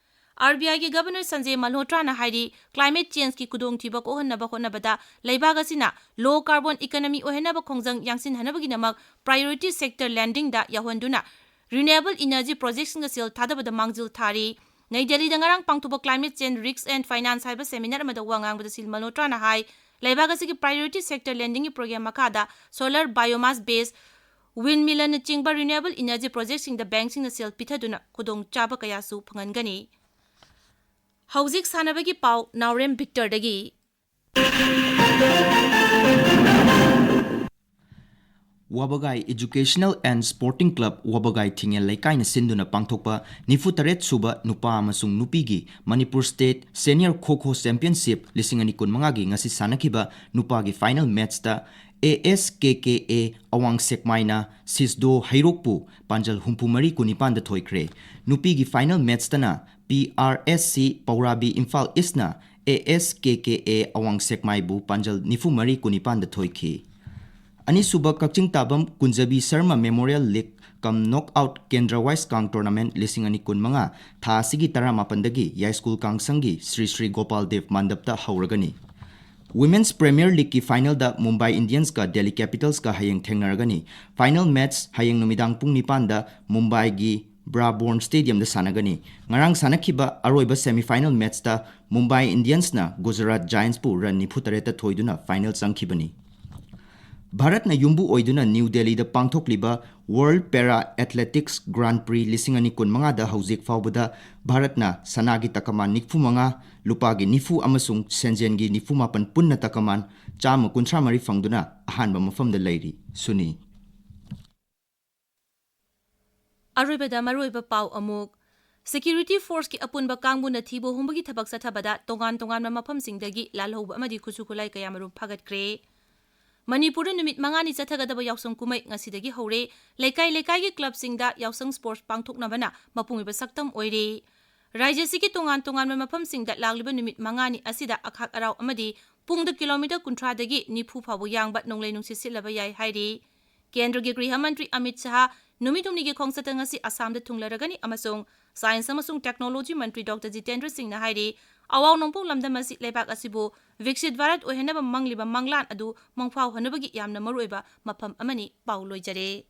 ꯑꯥꯔ ꯕꯤ ꯑꯥꯏꯒꯤ ꯒꯕꯔꯅꯔ ꯁꯟꯖꯦ ꯃꯜꯍꯣꯇ꯭ꯔꯥꯅ ꯍꯥꯏꯔꯤ, climate changeꯀꯤ ꯈꯨꯗꯣꯡꯊꯤꯕ ꯀꯣꯛꯍꯟꯅꯕ ꯍꯣꯠꯅꯕꯗ ꯂꯩꯕꯥꯛ ꯑꯁꯤꯅ low carbon economy ꯑꯣꯏꯍꯟꯅꯕ ꯈꯣꯡꯖꯪ ꯌꯥꯡꯁꯤꯟꯍꯟꯅꯕꯒꯤꯗꯃꯛ priority sector lendingꯗ ꯌꯥꯎꯍꯟꯗꯨꯅ renewable energy projectꯁꯤꯡꯗ ꯁꯦꯜ ꯊꯥꯗꯕꯗ ꯃꯥꯡꯖꯤꯜ ꯊꯥꯔꯤ꯫ ꯅꯩ ꯗꯦꯜꯂꯤꯗ ꯉꯔꯥꯡ ꯄꯥꯡꯊꯣꯛꯄ Climate Change Risk and Finance ꯍꯥꯏꯕ seminar ꯑꯃꯗ ꯋꯥ ꯉꯥꯡꯕꯗ ꯁ꯭ꯔꯤ ꯃꯜꯍꯣꯇ꯭ꯔꯥꯅ ꯍꯥꯏ, ꯂꯩꯕꯥꯛ ꯑꯁꯤꯒꯤ priority sector lendingꯒꯤ program ꯃꯈꯥꯗ solar, biomass based windmillꯅꯆꯤꯡꯕ renewable energy projectꯁꯤꯡꯗ bankꯁꯤꯡꯅ ꯁꯦꯜ ꯄꯤꯊꯗꯨꯅ ꯈꯨꯗꯣꯡꯆꯥꯕ ꯀꯌꯥꯁꯨ ꯐꯪꯍꯟꯒꯅꯤ꯫ ꯍꯧꯖꯤꯛ ꯁꯥꯟꯅꯕꯒꯤ ꯄꯥꯎ ꯅꯥꯎꯔꯦꯝ ꯕꯤꯛꯇꯔꯗꯒꯤ꯫ ꯋꯥꯕꯒꯥꯏ Educational and Sporting Club ꯋꯥꯕꯒꯥꯏ ꯊꯤꯡꯉꯦꯜ ꯂꯩꯀꯥꯏꯅ ꯁꯤꯟꯗꯨꯅ ꯄꯥꯡꯊꯣꯛꯄ ꯅꯤꯐꯨ ꯇꯔꯦꯠ ꯁꯨꯕ ꯅꯨꯄꯥ ꯑꯃꯁꯨꯡ ꯅꯨꯄꯤꯒꯤ Manipur State Senior Kho Kho Championship ꯂꯤꯁꯤꯡ ꯑꯅꯤ ꯀꯨꯟ ꯃꯉꯥꯒꯤ ꯉꯁꯤ ꯁꯥꯟꯅꯈꯤꯕ ꯅꯨꯄꯥꯒꯤ final matchꯇ A S K K A ꯑꯋꯥꯡ ꯁꯦꯛꯃꯥꯏꯅ ꯁꯤꯁꯗꯣ ꯍꯩꯔꯣꯛꯄꯨ ꯄꯥꯟꯖꯜ ꯍꯨꯝꯐꯨ ꯃꯔꯤ ꯀꯨꯟꯅꯤꯄꯥꯟꯗ ꯊꯣꯏꯈ꯭ꯔꯦ꯫ ꯅꯨꯄꯤꯒꯤ final matchꯇꯅ P R S C ꯄꯧꯔꯥꯕꯤ Imphal ꯏꯁꯅ A S K K A ꯑꯋꯥꯡ ꯁꯦꯛꯃꯥꯏꯕꯨ ꯄꯥꯟꯖꯜ ꯅꯤꯐꯨ ꯃꯔꯤ ꯀꯨꯟꯅꯤꯄꯥꯟꯗ ꯊꯣꯏꯈꯤ꯫ ꯑꯅꯤꯁꯨꯕ ꯀꯛꯆꯤꯡ ꯇꯥꯕꯝ ꯀꯨꯟꯖꯕꯤ Sharma Memorial League cum Knockout Kendra Wise Kang Tournament ꯂꯤꯁꯤꯡ ꯑꯅꯤ ꯀꯨꯟ ꯃꯉꯥ ꯊꯥ ꯑꯁꯤꯒꯤ ꯇꯔꯥꯃꯥꯄꯟꯗꯒꯤ ꯌꯥꯏꯁ꯭ꯀꯨꯜ ꯀꯥꯡꯁꯪꯒꯤ ꯁ꯭ꯔꯤ ꯁ꯭ꯔꯤ ꯒꯣꯄꯥꯜ ꯗꯦꯕ ꯃꯟꯗꯞꯇ ꯍꯧꯔꯒꯅꯤ꯫ Women's Premier Leagueꯀꯤ finalꯗ ꯃꯨꯝꯕꯥꯏ ꯏꯟꯗꯤꯌꯟꯁꯀ ꯗꯦꯜꯂꯤ ꯀꯦꯄꯤꯇꯜꯁꯀ ꯍꯌꯦꯡ ꯊꯦꯡꯅꯔꯒꯅꯤ꯫ Final match ꯍꯌꯦꯡ ꯅꯨꯃꯤꯗꯥꯡ ꯄꯨꯡ ꯅꯤꯄꯥꯟꯗ ꯃꯨꯝꯕꯥꯏꯒꯤ ꯕ꯭ꯔꯥꯕꯣꯔꯟ ꯁ꯭ꯇꯦꯗꯤꯌꯝꯗ ꯁꯥꯟꯅꯒꯅꯤ꯫ ꯉꯔꯥꯡ ꯁꯥꯟꯅꯈꯤꯕ ꯑꯔꯣꯏꯕ semifinal matchꯇ ꯃꯨꯝꯕꯥꯏ ꯏꯟꯗꯤꯌꯟꯁꯅ ꯒꯨꯖꯔꯥꯠ ꯖꯥꯏꯟꯁꯄꯨ run ꯅꯤꯐꯨ ꯇꯔꯦꯠꯇ ꯊꯣꯏꯗꯨꯅ final ꯆꯪꯈꯤꯕꯅꯤ꯫ ꯚꯥꯔꯠꯅ ꯌꯨꯝꯕꯨ ꯑꯣꯏꯗꯨꯅ ꯅ꯭ꯌꯨ ꯗꯦꯜꯂꯤꯗ ꯄꯥꯡꯊꯣꯛꯂꯤꯕ World Para Athletics Grand Prix ꯂꯤꯁꯤꯡ ꯑꯅꯤ ꯀꯨꯟ ꯃꯉꯥꯗ ꯍꯧꯖꯤꯛ ꯐꯥꯎꯕꯗ ꯚꯥꯔꯠꯅ ꯁꯅꯥꯒꯤ ꯇꯀꯃꯥꯟ ꯅꯤꯐꯨ ꯃꯉꯥ, ꯂꯨꯄꯥꯒꯤ ꯅꯤꯐꯨ ꯑꯃꯁꯨꯡ ꯁꯦꯟꯖꯦꯟꯒꯤ ꯅꯤꯐꯨ ꯃꯥꯄꯟ ꯄꯨꯟꯅ ꯇꯀꯃꯥꯟ ꯆꯥꯝꯃ ꯀꯨꯟꯊ꯭ꯔꯥ ꯃꯔꯤ ꯐꯪꯗꯨꯅ ꯑꯍꯥꯟꯕ ꯃꯐꯝꯗ ꯂꯩꯔꯤ꯫ ꯁꯨꯅꯤ꯫ ꯑꯔꯣꯏꯕꯗ ꯃꯔꯨꯑꯣꯏꯕ ꯄꯥꯎ ꯑꯃꯨꯛ꯫ Security forceꯀꯤ ꯑꯄꯨꯟꯕ ꯀꯥꯡꯕꯨꯅ ꯊꯤꯕ ꯍꯨꯝꯕꯒꯤ ꯊꯕꯛ ꯆꯠꯊꯕꯗ ꯇꯣꯉꯥꯟ ꯇꯣꯉꯥꯟꯕ ꯃꯐꯝꯁꯤꯡꯗꯒꯤ ꯂꯥꯜꯍꯧꯕ ꯑꯃꯗꯤ ꯈꯨꯠꯁꯨ ꯈꯨꯠꯂꯥꯏ ꯀꯌꯥꯃꯔꯨꯝ ꯐꯥꯒꯠꯈ꯭ꯔꯦ꯫ ꯃꯅꯤꯄꯨꯔꯗ ꯅꯨꯃꯤꯠ ꯃꯉꯥꯅꯤ ꯆꯠꯊꯒꯗꯕ ꯌꯥꯎꯁꯪ ꯀꯨꯝꯍꯩ ꯉꯁꯤꯗꯒꯤ ꯍꯧꯔꯦ꯫ ꯂꯩꯀꯥꯏ ꯂꯩꯀꯥꯏꯒꯤ clubꯁꯤꯡꯗ ꯌꯥꯎꯁꯪ sports ꯄꯥꯡꯊꯣꯛꯅꯕꯅ ꯃꯄꯨꯡ ꯑꯣꯏꯕ ꯁꯛꯇꯝ ꯑꯣꯏꯔꯦ꯫ ꯔꯥꯖ꯭ꯌꯁꯤꯒꯤ ꯇꯣꯉꯥꯟ ꯇꯣꯉꯥꯟꯕ ꯃꯐꯝꯁꯤꯡꯗ ꯂꯥꯛꯂꯤꯕ ꯅꯨꯃꯤꯠ ꯃꯉꯥꯅꯤ ꯑꯁꯤꯗ ꯑꯈꯥꯛ ꯑꯔꯥꯎ ꯑꯃꯗꯤ ꯄꯨꯡꯗ kilometre ꯀꯨꯟꯊ꯭ꯔꯥꯗꯒꯤ ꯅꯤꯐꯨ ꯐꯥꯎꯕ ꯌꯥꯡꯕ ꯅꯣꯡꯂꯩ ꯅꯨꯡꯁꯤꯠ ꯁꯤꯠꯂꯕ ꯌꯥꯏ ꯍꯥꯏꯔꯤ꯫ ꯀꯦꯟꯗ꯭ꯔꯒꯤ ꯒ꯭ꯔꯤꯍ ꯃꯟꯇ꯭ꯔꯤ ꯑꯃꯤꯠ ꯁꯍꯥ ꯅꯨꯃꯤꯠ ꯍꯨꯝꯅꯤꯒꯤ ꯈꯣꯡꯆꯠꯇ ꯉꯁꯤ ꯑꯁꯥꯝꯗ ꯊꯨꯡꯂꯔꯒꯅꯤ ꯑꯃꯁꯨꯡ Science ꯑꯃꯁꯨꯡ Technology ꯃꯟꯇ꯭ꯔꯤ Doctor ꯖꯤꯇꯦꯟꯗ꯭ꯔ ꯁꯤꯡꯅ ꯍꯥꯏꯔꯤ, ꯑꯋꯥꯡ ꯅꯣꯡꯄꯣꯛ ꯂꯝꯗꯝ ꯑꯁꯤ ꯂꯩꯕꯥꯛ ꯑꯁꯤꯕꯨ ꯕꯤꯛꯁꯤꯠ ꯚꯥꯔꯠ ꯑꯣꯏꯍꯟꯅꯕ ꯃꯪꯂꯤꯕ ꯃꯪꯂꯥꯟ ꯑꯗꯨ ꯃꯪꯐꯥꯎꯍꯟꯅꯕꯒꯤ ꯌꯥꯝꯅ ꯃꯔꯨꯑꯣꯏꯕ ꯃꯐꯝ ꯑꯃꯅꯤ꯫ ꯄꯥꯎ ꯂꯣꯏꯖꯔꯦ꯫